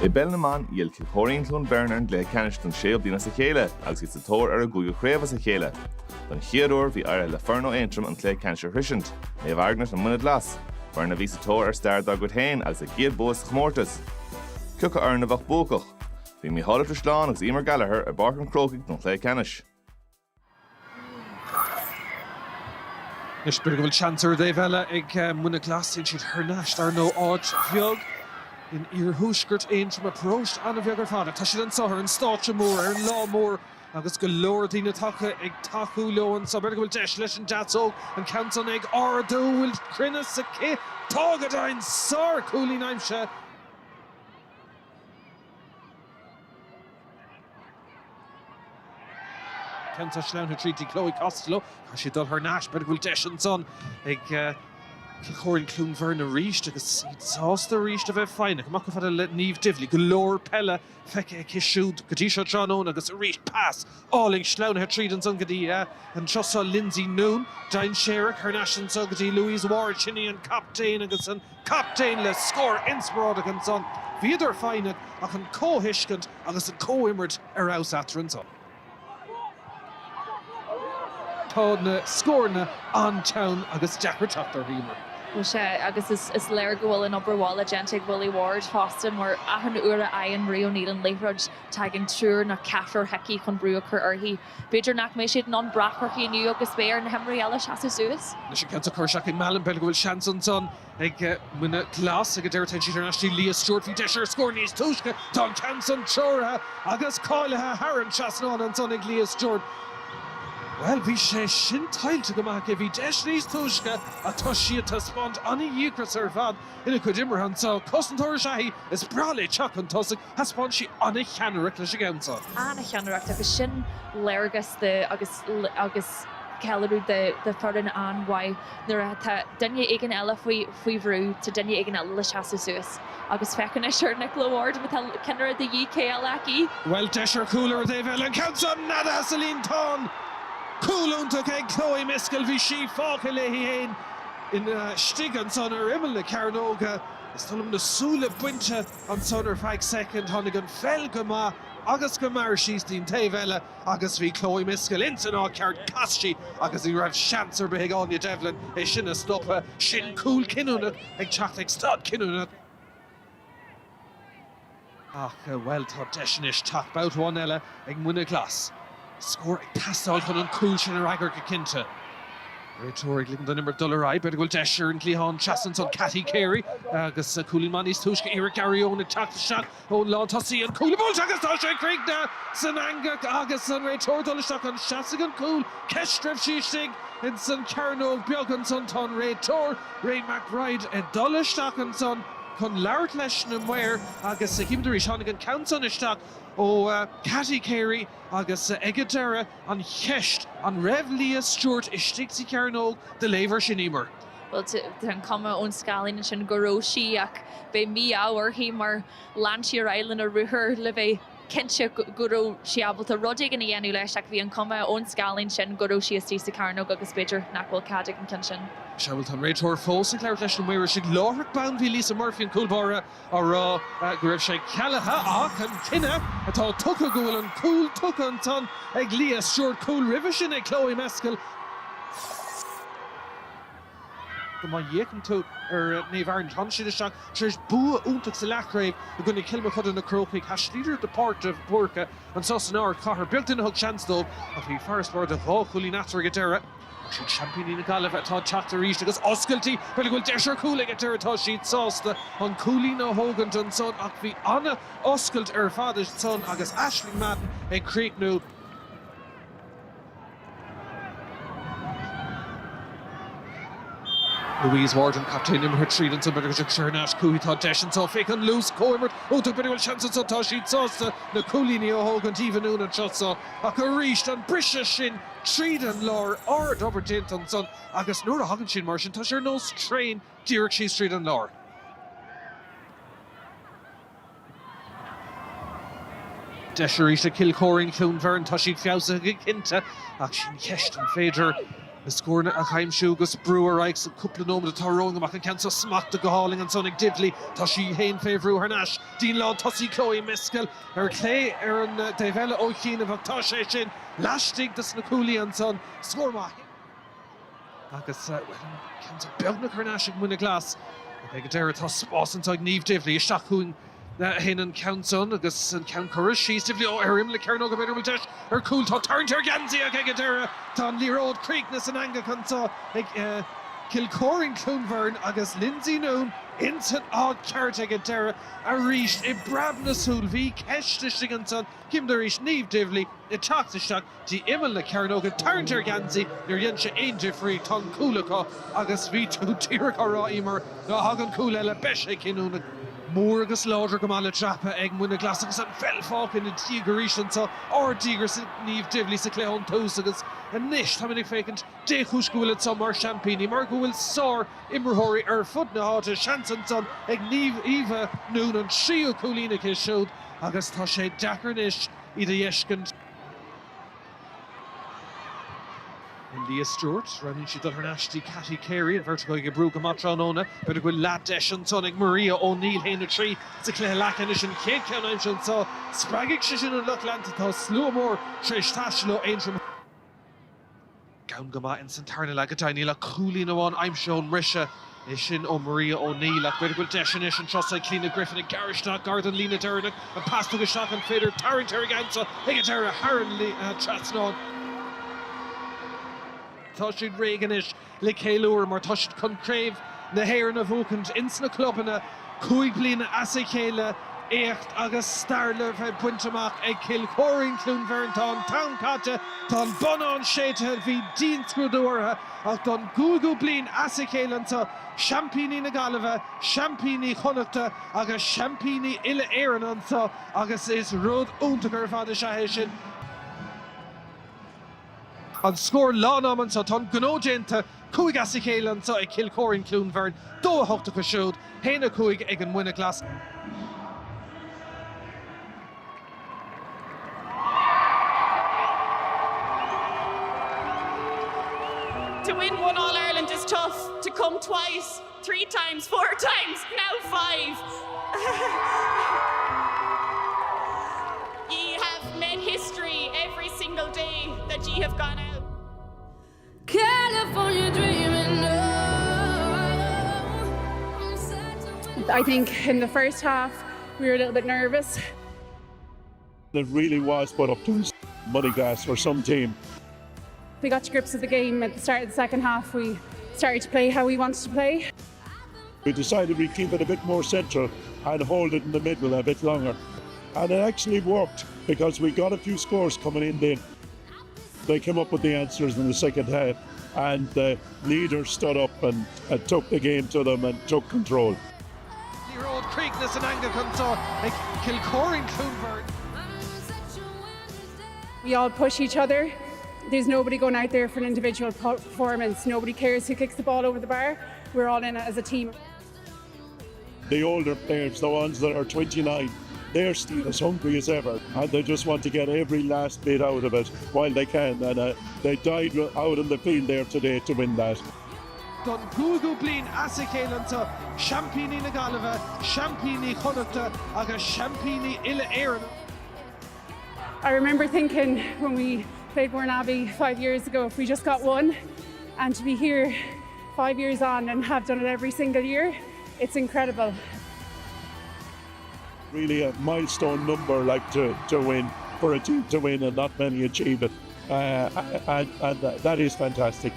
I bPeil na mBan, ghéill Cill Choirín Cluain Bheirn ar an gcluiche ceannais don séú bliain as a chéile agus iad sa tóir ar a gcúigiú craobh as a chéile. Don chéad uair, bhí éirithe le foireann ó Aontroim an cluiche ceannais a shroisint, Naomh Airgneat na Muine Glas, foireann a bhí sa tóir ar stair dá gcuid féin agus a gcéad bua sa chomórtas. Cé acu fhoireann a bheadh buacach? Bhí Mícheál Ó Drisleáin agus Emer Gallagher i bPáirc an Chrócaigh don chluiche ceannais. Anois b'fhéidir go bhfuil seans ar an dtaobh eile ag Muine Glas. Téann siad thar n-ais, dar ndóigh, áit bheag in iarthuaisceart Aontroma, paróiste an-bheag ar fad. Ach tá siad anseo ar an stáitse mór, ar an lá mór agus go leor daoine tagtha ag tacú leo anseo. B'fhéidir go bhfuil deis leis an deasóg, an ceann san ag ardú, bhfuil cruinneas aici? Tá go deimhin! Sár-chúilín aimsithe. Ceann seo sleamhnaithe tríd dtí Chloe Costello. Tá sí ag dul thar n-ais. B'fhéidir go bhfuil deis ansan ag Cill Choirín Cluain Bheirn arís agus iad sásta arís a bheith foighneach. Amach chomh fada le Niamh Divilly. Go leor peile feicthe aici siúd go dtí seo tráthnóna agus arís pas álainn sleamhnaithe tríd ansan go dtí anseo seo Lindsay Noone. Dainséarach thar n-ais anso go dtí Louise Ward. Sin í an captaen agus an captaen le scór inspioráideach ansan. Bhíodar foighneach ach an comhthuiscint agus an comhimirt ar fheabhas eatarthu ansan. Tá na scóranna an-teann agus deacair teacht orthu, Emer. Bhuel sea, agus is léir go bhfuil an obair bhaile déanta ag Willie Ward fosta mar achan uair a fhaigheann Marie O'Neill an liathróid tagann triúr nó ceathrar chuici chun brú a chur uirthi. B'fhéidir nach mbeidh siad in ann brath uirthi inniu agus beidh ar na himreoirí eile seasamh suas. Anois an ceann seo curtha isteach ag Mallon, b'fhéidir go bhfuil seans ansan ag Muine Glas ag an deireadh. Téann siad thar n-ais dtí Leah Stewart. Bhí deis ar scór níos túisce. Tá an ceann san treoraithe agus cáilithe thar an trasnán ansan ag Leah Stewart. Bhuel, bhí sé sin tuillte go maith aici. Bhí deis níos túisce ach tá sí ag taispeáint an-dhíograis ar fad ina cuid imeartha anso. Cosantóir is ea í. Is breá léi teacht chun tosaigh. Thaispeáin sí an-cheannaireacht leis an gceann san. An-cheannaireacht agus sin léargas de agus agus ceiliúradh de de foireann an-mhaith. Nuair atá duine éigin eile faoi faoi bhrú, tá duine éigin eile le seasamh suas. Agus féach anois ar Nicola Ward, má tá ceannaire de dhíth cé eile ach í? Bhuel, deis ar chúl ar an dtaobh eile, an ceann san neadaithe sa líontán! Cúl iontach ag Chloe Miskell, bhí sí fágtha léi féin istigh ansan ar imeall na cearnóige. Is dóigh liom na súile bainte ansan ar feadh soicind, tháinig an pheil go maith agus go mear síos dtí'n taobh eile agus bhí Chloe Miskell ins an áit ceart, chas sí agus ní raibh seans ar bith ag Áine Devlin é sin a stopadh. Sin cúl cinniúnach ag teacht ag staid cinniúnach. Ach, bhuel, tá deis anois teacht babhta amháin eile ag Muine Glas. Scór ag teastáil chun an cúl sin a fhreagairt go cinnte. Réiteoir ag ligean don imirt dul ar aghaidh. B'fhéidir go bhfuil deis ar an gcliathán trasna ansan Katie Carey agus cúilín maith níos túisce. Iarracht Gary Owen ag teacht isteach ón lántosaí. An cúl buailte agus tá sé críochnaithe san eangach agus an réiteoir ag dul isteach. An seasfaidh an cúl? Ceist raibh sí istigh ins an chearnóg beag ansan. Tá an réiteoir Ray McBride ag dul isteach ansan chun labhairt leis na maoir agus címid arís. Tháinig an ceann san isteach ó Katie Carey agus ag an deireadh an cheist an raibh Leah Stewart istigh sa chearnóg do léamh sin, Emer? Bhuel, tá an chuma ón scáileán ansin go raibh sí ach beidh mí-ádh uirthi mar lean sí ar aghaidh lena ruathar le bheith cinnte go raibh sí ábalta rud éigin a dhéanamh leis ach bhí an chuma ón scáileán sin go raibh sí istigh sa chearnóg agus b'fhéidir nach bhfuil cead ag an ceann sin. Sea, bhuel tá an réiteoir fós ag labhairt leis na maoir istigh láithreach bonn. Bhí Lisa Murphy, an cúl báire, á rá go raibh sé cealaithe ach an cinneadh atá tugtha go bhfuil an cúl tugtha ansan ag Leah Stewart, cúl roimhe sin ag Chloe Mescal. Má fhéachann tú ar Naomh Airneat, tháinig siad isteach tar éis bua iontach sa leathchraobh i gcoinne Chill Mochuda Na Crócaigh. Thaistlíodar go Páirc de Búrca anso san ardchathair. Beag duine a thug seans dóibh ach bhí farasbarr de dhá chúilín eatarthu ag an deireadh. Ach siad seaimpíní na Gaillimhe atá ag teacht arís agus oscailtí, b'fhéidir go bhfuil deis ar chúl ag an deireadh, tá siad sásta an cúilín a thógaint ansan ach bhí ana-oscailt ar fad ansan agus Aisling Madden ag críochnú. Louise Ward an captaen imeartha tríd ansan, b'fhéidir go dtiocfaidh sé thar n-ais chuici, tá deis anso, féach an luas, comhimirt iontach, b'fhéidir go bhfuil seans anso, tá siad sásta na cúilíní a thógaint, Eva Noone anseo so ach arís an briseadh sin tríd an lár, ard-obair déanta ansan agus nuair a thagann siad mar sin, tá sé ar nós traein díreach síos tríd an lár. Deis arís ag Cill Choirín, Cluain Bheirn, tá siad feabhsaithe go cinnte ach sin ceist, an féidir? Le scóranna a aimsiú agus brú ar aghaidh sa chúpla nóiméad atá romhainn amach an ceann seo smachtaithe go hálainn ansan ag Divilly. Tá sí féin fé bhrú thar n-ais dtí'n lán tosaí Chloe Mescal ar clé ar an dtaobh eile ó chianaibh ach tá sé sin laistigh de sna cuaillí ansan. Scór maith. Agus, bhuel, an ceann seo beagnach thar n-ais ag Muine Glas. Ach ag an deireadh tá spás anseo ag Niamh Divilly. Isteach chugainn a théann an ceann san agus an ceann curtha síos. Divilly, ó, ar imeall na cearnóige, b'fhéidir go bhfuil deis ar chúl. Tá tarraingt ar gheansaí ach ag an deireadh tá an liathróid críochnaithe san eangach anseo ag Cill Choirín Cluain Bheirn agus Lindsay Noone ins an áit cheart ag an deireadh arís i bpreab na súl. Bhí ceist istigh ansan. Címid arís Niamh Divilly ag teacht isteach. Dtí imeall na cearnóige, tarraingt ar gheansaí, níor dhein sé aon difríocht, tá an cúl acu agus bhí tú díreach á rá, Eimear, má thagann cúl eile, beidh sé cinniúnach. Mór agus láidir go maith le dreapadh ag Muine Glas agus an pheil fágtha ina diaidh arís anseo. Ard-díograis ag Niamh Divilly sa chluiche ón tús agus anois táimid ag féachaint dé chúis go bhfuil anseo mar seaimpíní, mar go bhfuil sár imreoirí ar fud na háite. Seans ansan ag Niamh Eva Noone an tríú cúilín aici siúd agus tá sé deacair anois iad a dh'fheiscint. Leah Stewart, roghnaíonn sí dul thar n-ais dtí Katy Carey, an bheirt acu ag oibriú go maith tráthnóna. B'fhéidir go bhfuil leath-deis ansan ag Maria O'Neill, 1-3 sa chluiche leathcheannais, an chéad cheann aimsithe anseo. Spreagfaidh sé sin an lucht leanta, tá slua mór tar éis taisteal ó Aontroim. Gann go maith ins an tarna leath go deimhin, níl ach cúilín amháin aimsithe ón mbriseadh, é sin ó Maria O'Neill. Ach b'fhéidir go bhfuil deis anois anseo ag Clíona Griffin ag gearradh isteach gar don líne deireanach, an pas tugtha isteach, an féidir tarraingt ar a geansaí ag an deireadh thar an trasnán. Tá siad réidh anois le ceiliúradh mar tá siad chun Craobh na hÉireann a bhuachaint ins na clubanna 5 bliana as a chéile, éacht agus stair le bheith bainte amach ag Cill Choirín Cluain Bheirn. Tá an t-am caite, tá an bonnán séidte, bhí dianscrúdú orthu ach don gcúigiú bliain as a chéile anseo, seaimpíní na Gaillimhe, seaimpíní Chonnachta agus seaimpíní uile-Éireann anseo agus is rud iontach ar fad is ea é sin. An scór lán-am anseo. Tá an gnó déanta, 5 as a chéile anseo ag Cill Choirín Cluain Bheirn, 2 8 acu siúd, 1 5 ag an Muine Glas. To win one All Ireland is tough, to come twice, 3 times, 4 times, now 5. Ye have made history every single day that ye have gone out. California dreaming I think in the first half we were a little bit nervous. It really was put up to us Moneyglass for some team. We got to grips with the game at the start of the second half. We started to play how we wanted to play. We decided we'd keep it a bit more central and hold it in the middle a bit longer. And it actually worked because we got a few scores coming in then. They came up with the answers in the second half and the leaders stood up and, and took the game to them and took control. Liathróid críochnaithe san eangach anseo ag Cill Choirín Cluain Bheirn. We all push each other. There's nobody going out there for an individual performance. Nobody cares who kicks the ball over the bar. We're all in it as a team. The older players, the ones that are 29, they're still as hungry as ever and they just want to get every last bit out of it while they can and uh, they died out in the field there today to win that. Don gcúigiú bliain as a chéile anseo, seaimpíní na Gaillimhe, seaimpíní Chonnachta agus seaimpíní uile-Éireann. I remember thinking when we played Mourneabbey 5 years ago if we just got one and to be here 5 years on and have done it every single year, it's incredible. Really a milestone number like to, to win for a team to win and not many achieve it. Uh, and, and that is fantastic.